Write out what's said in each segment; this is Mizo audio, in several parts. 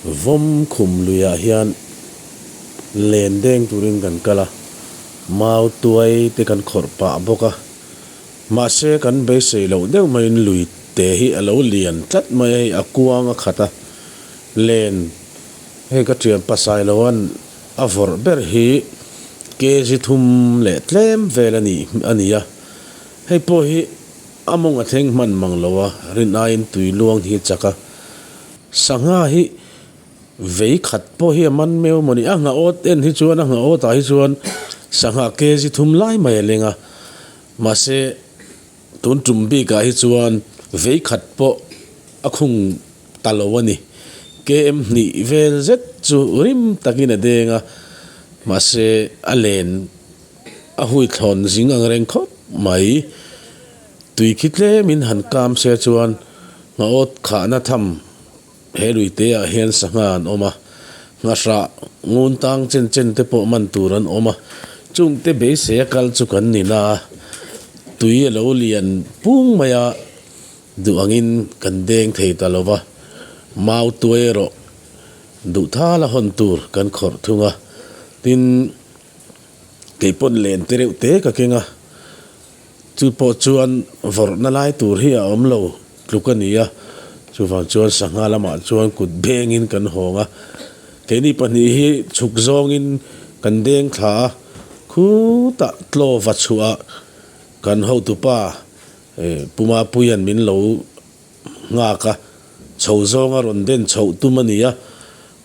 Vawm khum luiah hian len deng turin kan kal a, mau tuai te kan khawrh pah bawk a. Mahse kan beisei loh deuh maiin lui te hi a lo lian tlat mai a, hei a kuang a khat a, len hei ka thian Pasailoan a vawrh ber hi kg thum leh tlem vel a nih a ni a, hei pawh hi a mawng a thleng hman mang lo a, rin aiin tui luang hi a chak a. Sangha hi vei khat pawh hi a man meuh maw ni? A nghah awt en hi chuan a nghah awt ah hi chuan sangha kg thum lai mai a leng a, mahse tun tum bik ah hi chuan vei khat pawh a khung ta lo a ni. KM hnih vel zet chu rim takin a deng a, mahse a len a hui thlawn zing ang reng khawp mai. Tui khi tlemin han kam se chuan Nghaawt khahna tham he lui te ah hian sangha an awm a, nghahrah ngun tang chen chen te pawh man tur an awm a, chung te beisei a kal chu kan ni na a, tui a lo lian pung mai a, duh angin kan deng thei ta lo va, mau tuai erawh duh thal a hawn tur kan khawrh thung a, tin kei pawn len te reuh te ka keng a. Chu pawh chuan vawrhna lai tur hi a awm lo tluk a ni a, chuvang chuan sangha lamah chuan kut bengin kan hawng a, keini pahnih hi chhuk zawngin kan deng thla a, khutah tlawva chhuah kan hotupa Pumapuia'n min lo nghak a, chho zawnga rawn den chhoh tum a ni a,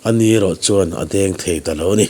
ani erawh chuan a deng thei ta lo a ni.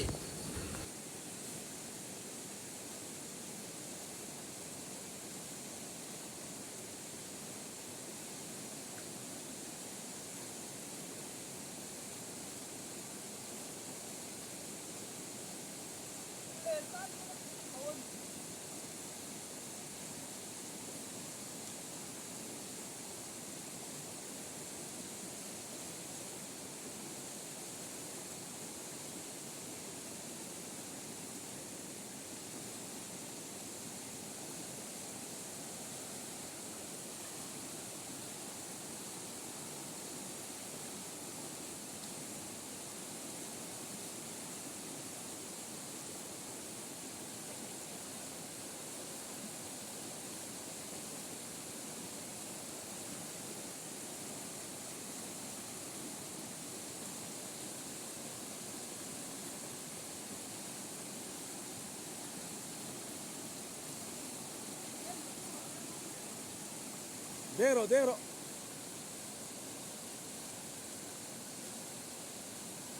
Deng rawh deng rawh.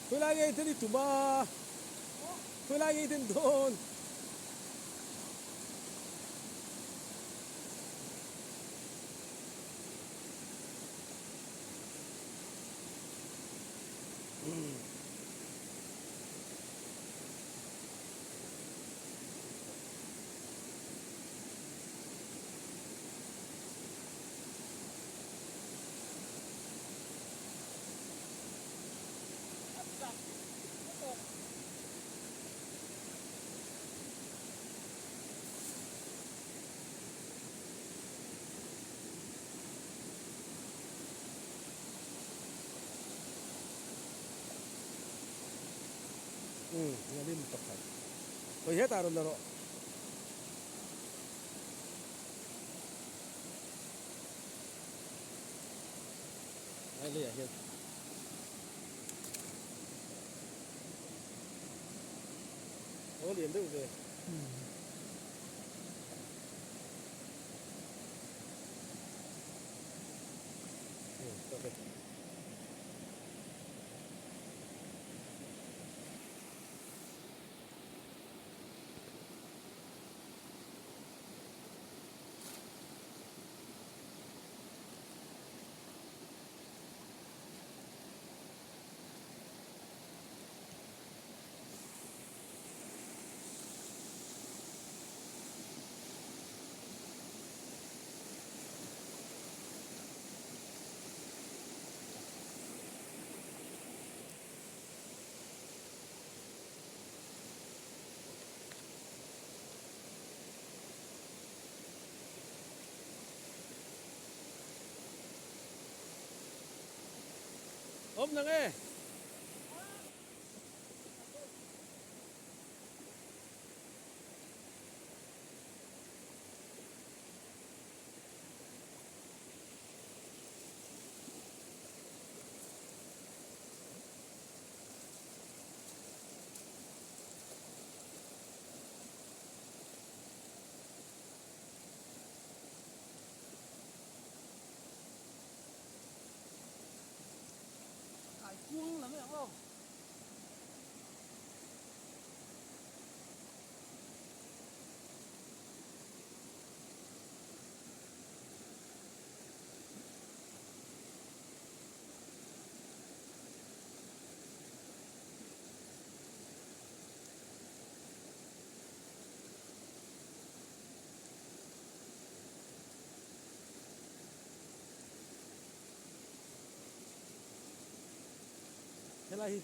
Khawilai ngei ten i tum a, khawilai ngei ten dawn. Umm ngalim pakhat hawi hetah rawn la rawh. Lai leiah hian. Aw lian deuh ve. Umm tak e. Awm nang e. Helai hi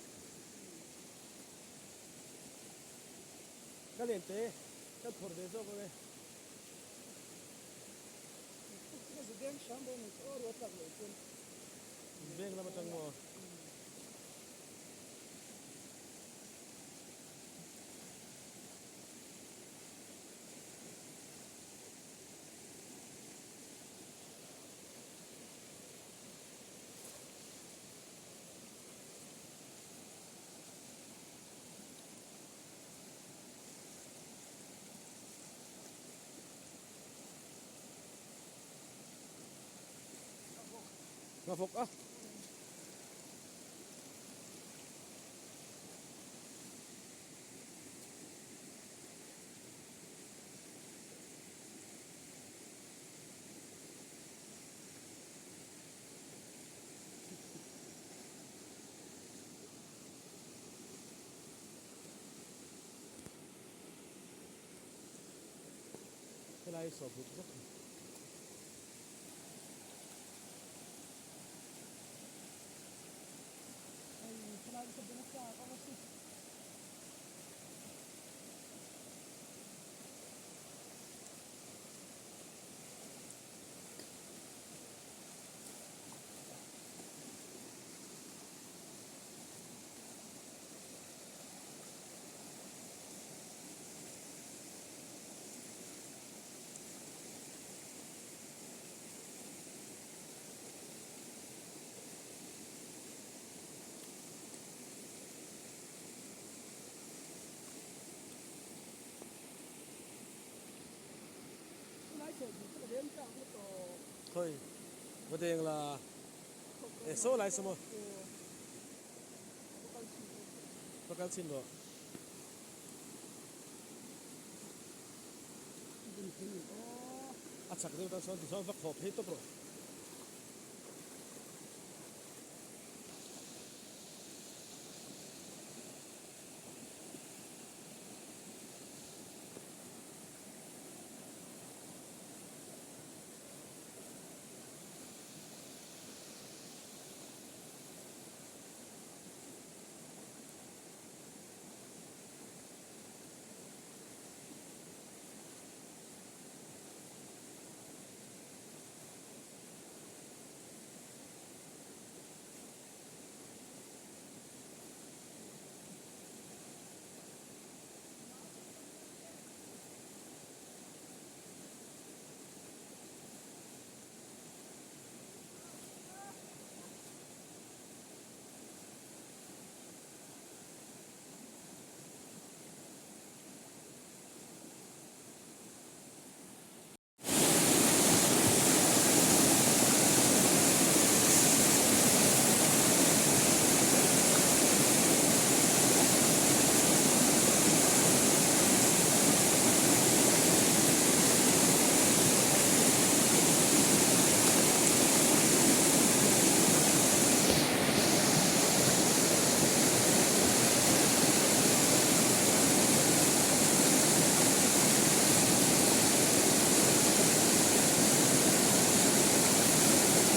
ka len te kan phawrh ve zawk ang e. Veng lam atang maw? Ngavawk a. Helai hi sawh buk bawk a ni. Khawi va deng la e saw lai saw maw va kal chhin rawh. A chak deuh tan sawn tichuan va khawp phei tawp rawh.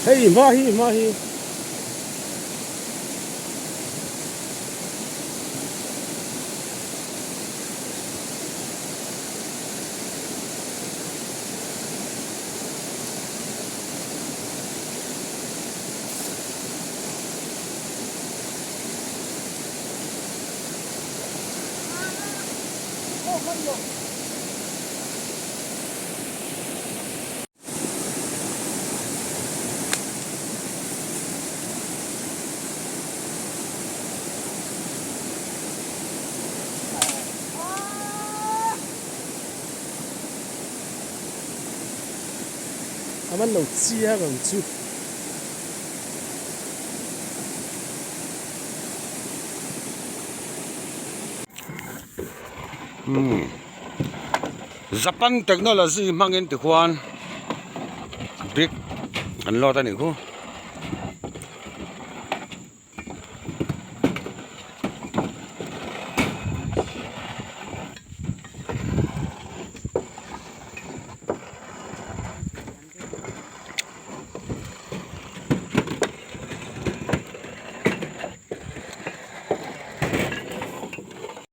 Hei hma hi hma hi. A man lo chiang ang chu. Japan technology hmangin tikhuan brick an load a nih khu.